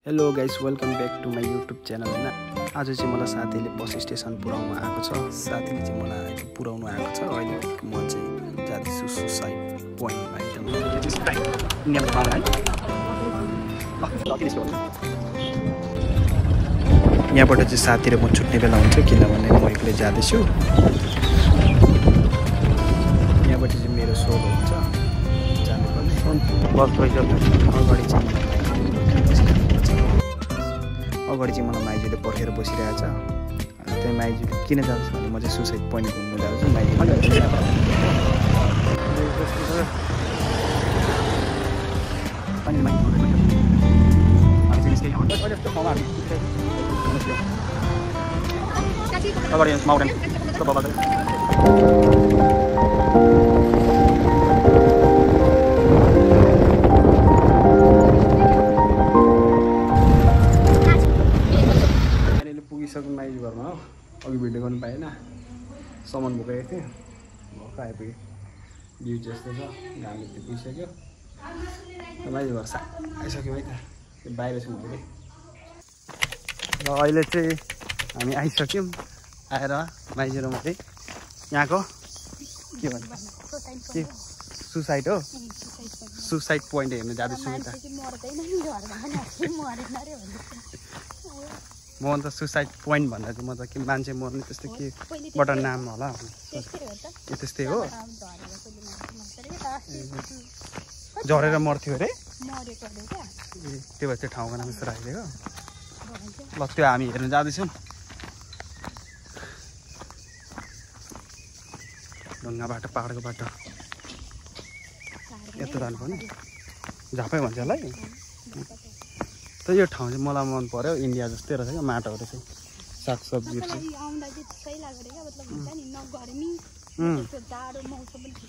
Hello guys, welcome back to my YouTube channel. होइन, आज चाहिँ मलाई साथीले बस स्टेसन पुऱ्याउनु आएको छ। साथीले चाहिँ मलाई पुऱ्याउनु आएको छ। अहिले म चाहिँ जाँदैछु सुसाइड पोइन्टमा। एकदम यहाँबाट चाहिँ साथी र म छुट्ने बेला हुन्छ, किनभने म एक्लै जाँदैछु। यहाँबाट चाहिँ मेरो सोलो हुन्छ जानुपर्ने। अगाडि चाहिँ मलाई माइजूले पर्खेर बसिरहेछ। त्यहाँ माइजूले किन जाँदैछ भने म चाहिँ सुसाइड पोइन्ट घुम्नु जान्छु। पुगिसक्यो माइजू घरमा। हो, अघि भिडियो गर्नु पाएन, सामान बोकेको थिएँ। भर्खर आइपुगेँ। भ्यू जस्तो छ, घामले त्यो पुगिसक्यो। माइजू घर आइसक्यो है त, बाहिर छौँ अहिले। र अहिले चाहिँ हामी आइसक्यौँ। आएर माइजू र म चाहिँ यहाँको के भन्छ के सुसाइड हो, सुसाइड पोइन्ट हेर्नु जाँदैछु नि त। म त सुसाइड पोइन्ट भन्दा चाहिँ म त के मान्छे मर्ने त्यस्तो केबाट नाम होला, त्यस्तै हो। झरेर मर्थ्यो अरे, त्यो भएर त्यो ठाउँको नाम यस्तो राखिदिएको। ल त्यो हामी हेर्नु जाँदैछौँ। ढुङ्गा बाटो, पाहाडको बाटो, यस्तो जानुपर्ने। झापै भन्छ होला है। त यो ठाउँ चाहिँ मलाई मन पर्यो। इन्डिया जस्तै रहेछ क्या माटोहरू चाहिँ, सागसब्जीहरू चाहिँ।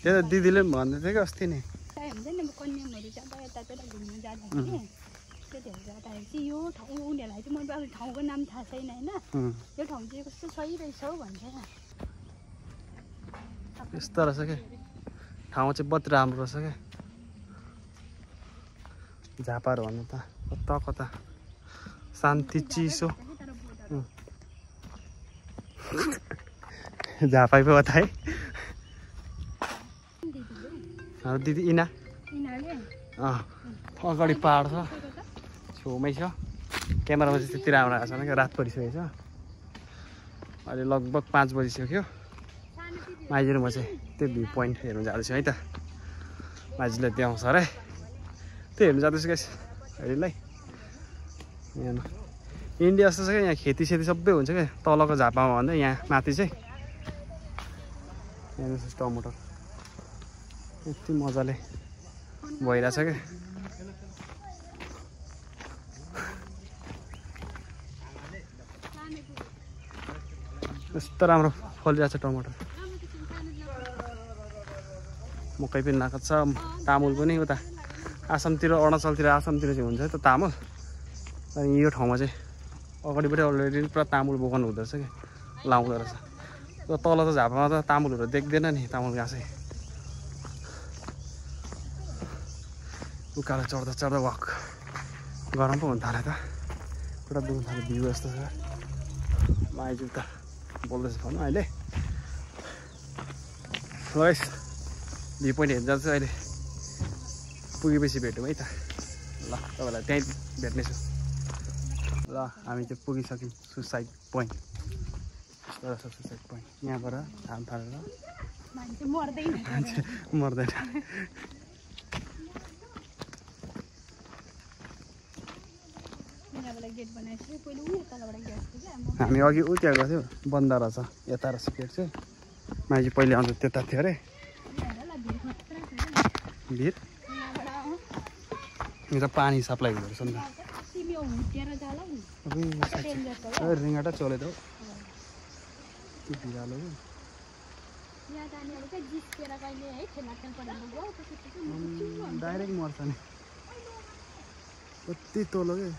त्यो त दिदीले पनि भन्दै थियो कि अस्ति नै। यस्तो रहेछ क्या ठाउँ चाहिँ, बहुत राम्रो रहेछ क्या। झापाहरू भन्नु त कता कता शान्ति चिसो। झापा पो बताए दिदी। इना अगाडि पहाड छ, छेउमै छ। क्यामेरामा चाहिँ त्यति राम्रो आएको छैन क्या, रात परिसकेको छ। अहिले लगभग 5 बजिसक्यो। माइजू र म चाहिँ त्यो भ्यू पोइन्ट हेर्नु जाँदैछु है त। माइजूले देखाउँछ अरे, त्यो हेर्नु जाँदैछु गाइस अहिलेलाई। यहाँ इन्डिया जस्तो छ क्या, यहाँ खेतीसेती सबै हुन्छ क्या तलको झापामा भन्दा। यहाँ माथि चाहिँ यहाँ टमाटर यति मजाले भइरहेछ क्या। यस्तो राम्रो फलिरहेछ टमाटर। मकै पनि लगाएको छ, तामुल पनि। उता आसामतिर, अरुणाचलतिर, आसामतिर चाहिँ हुन्छ त तामुल। अनि यो ठाउँमा चाहिँ अगाडिबाटै अलरेडी पुरा तामुल बोकाउनु हुँदो रहेछ क्या, लाउँदो रहेछ। र तल त झापामा त तामुलहरू देख्दैन नि, तामुल गाँसै। उकालो चढ्दा चढ्दा वाक गरम पो हुन थाल्यो त, पुरा दुख्नु थाल्यो। भ्यू यस्तो छ। माइजू त बोल्दैछ फोनमा अहिले। गाइस भ्यू पोइन्ट हेर्नु जान्छ अहिले। पुगेपछि भेटौँ है त। ल तपाईँलाई त्यहीँ भेट्नेछु। ल हामी चाहिँ पुगिसक्यौँ सुसाइड पोइन्ट। यस्तो रहेछ सुसाइड पोइन्ट। यहाँबाट घाम थालेर मान्छे मर्दैन। हामी अघि उ त्यहाँ गएको थियौँ, बन्द रहेछ। यता रहेछ गेट चाहिँ। माइजू पहिले आउँदा त्यता थियो अरे। भिर यहाँ पानी सप्लाई हुँदो रहेछ नि त। रिङ्गाटा चले त हौ, भिरालो डाइरेक्ट मर्छ नि, कति तल क्या।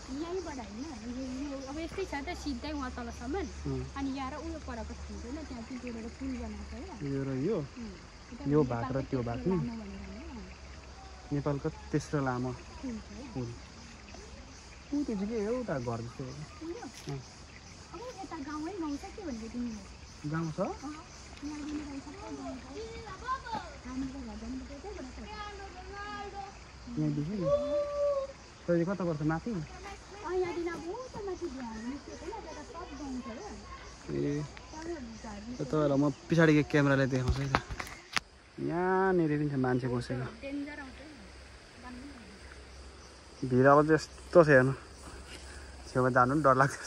यहीँबाट होइन, अब यस्तै छ त सिधै वहाँ तलसम्म। अनि यहाँ र उयो परको थिएन, त्यहाँ चाहिँ जोडेर पुल बनाएको यो र यो भाग र त्यो भाग नि। नेपालको तेस्रो लामो पुल ऊ त्यो चाहिँ के हो उता घर जस्तो गाउँ छ यहाँदेखि त्यो कता पर्छ माथि ए तपाईँहरूलाई म पछाडिको क्यामेराले देखाउँछु है त यहाँनिर पनि छ मान्छे बसेको भिड अब त्यस्तो छ हेर्नु छेउमा जानु पनि डर लाग्छ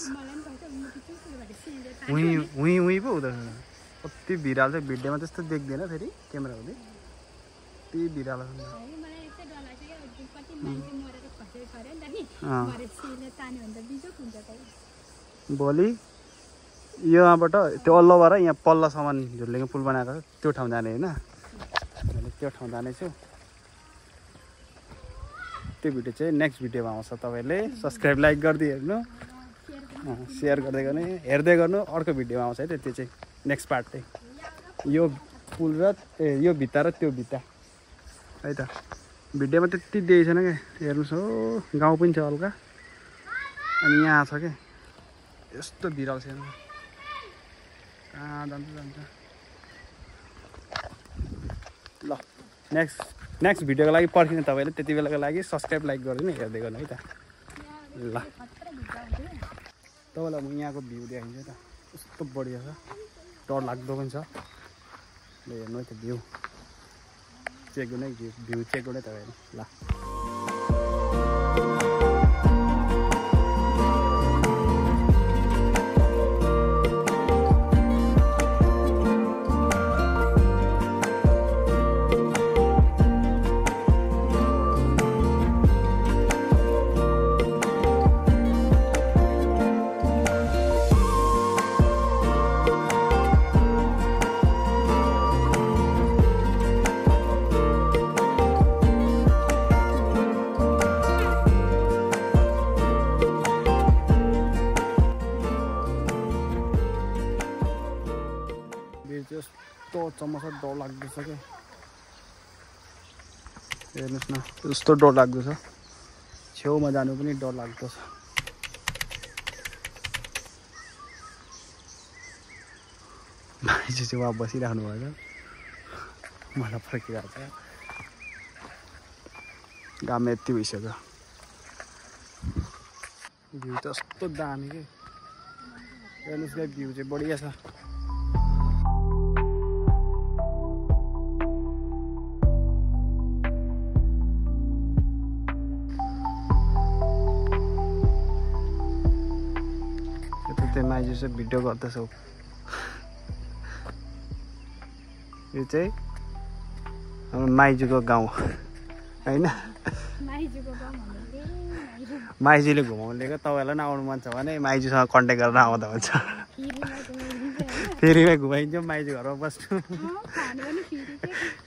उहीँ पो हुँदो रहेछ कति भिडाल चाहिँ भिडियोमा त्यस्तो देख्दैन फेरि क्यामेरा हुँदै त्यही भिडाल भोलि यहाँबाट त्यो अल्लोबाट यहाँ पल्लोसम्म झुर्लेको पुल बनाएको छ त्यो ठाउँ जाने होइन त्यो ठाउँ जानेछु त्यो भिडियो चाहिँ नेक्स्ट भिडियोमा आउँछ तपाईँले सब्सक्राइब लाइक गर्दै हेर्नु सेयर गर्दै गर्नु हेर्दै गर्नु अर्को भिडियोमा आउँछ है त त्यो चाहिँ नेक्स्ट पार्ट चाहिँ यो पुल र यो भित्ता र त्यो भित्ता है त भिडियोमा त्यति देखेको छैन क्या हेर्नुहोस् हो गाउँ पनि छ हल्का अनि यहाँ छ क्या यस्तो भिराल छ कहाँ जान्छ ल नेक्स्ट भिडियोको लागि पर्खिनु तपाईँले त्यति बेलाको लागि सब्सक्राइब लाइक गरिदिनु हेर्दै गर्नु है त ल तपाईँलाई म यहाँको भ्यू देखाइदिन्छु त कस्तो बढिया छ डर लाग्दो पनि छ ल हेर्नु है त भ्यू चेक गर्नु है भ्यू चेक गर्नु है तपाईँले ल यस्तो चम्मच डर लाग्दो छ क्या हेर्नुहोस् न यस्तो डर लाग्दो छ छेउमा जानु पनि डर लाग्दो छ मान्छे चाहिँ उहाँ बसिराख्नु भएछ मलाई फर्किरहेको छ घाम यति भइसक्यो भ्यू त यस्तो दामी के हेर्नुहोस् क्या भ्यू चाहिँ बढिया छ त्यो माइजू चाहिँ भिडियो गर्दैछौ यो चाहिँ हाम्रो माइजूको गाउँ होइन माइजूले घुमाउनु लिएको तपाईँलाई पनि आउनु मन छ भने माइजूसँग कन्ट्याक्ट गरेर आउँदा हुन्छ फेरिमै घुमाइदिन्छौँ माइजू घरमा बस्नु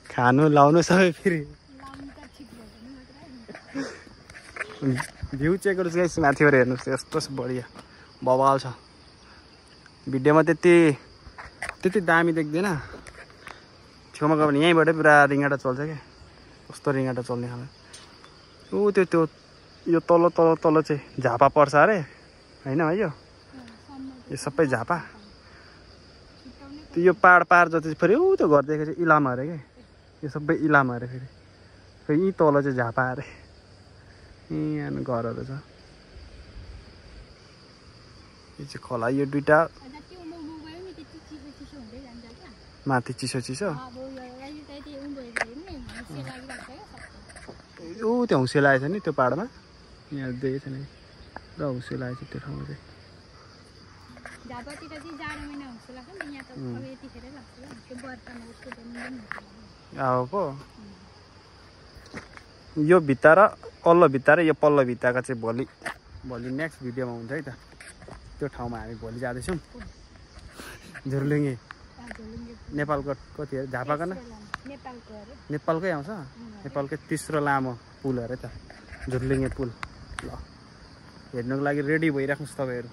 खानु लाउनु सबै फेरि भ्यू चेक गर्नुहोस् गाइस माथिबाट हेर्नुहोस् यस्तो बढिया बवाल छ भिडियोमा त्यति दामी देख्दैन छेउमा गयो भने यहीँबाटै पुरा रिङ्गाटा चल्छ क्या कस्तो रिङ्गाटा चल्ने खाले ऊ त्यो यो तल चाहिँ झापा पर्छ अरे होइन है यो सबै झापा त्यो यो पाहाड जति फेरि ऊ त्यो घर देखेको चाहिँ इलाम अरे क्या यो सबै इलाम अरे फेरि यहीँ तल चाहिँ झापा अरे यहाँ घरहरू छ यो चाहिँ खोला यो दुइटा माथि चिसो ऊ त्यो हुँसे लागेको छ नि त्यो पाहाडमा यहाँ देखेको छ नि र हुँसे लागेको छ त्यो ठाउँमा चाहिँ अब पो यो भित्ता र पल्लो भित्ता र यो पल्लो भित्ताको चाहिँ भोलि नेक्स्ट भिडियोमा हुन्छ है त त्यो ठाउँमा हामी भोलि जाँदैछौँ झुर्लुङ्गे नेपालको कति अरे झापाको न नेपालकै आउँछ नेपालकै तेस्रो लामो पुल अरे त झुर्लुङ्गे पुल ल हेर्नुको लागि रेडी भइराख्नुहोस् तपाईँहरू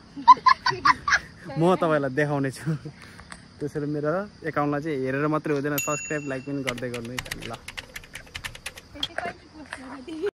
म तपाईँलाई देखाउने छु त्यसरी मेरो एकाउन्टलाई चाहिँ हेरेर मात्रै हुँदैन सब्सक्राइब लाइक पनि गर्दै गर्नु है ल खाइदिनु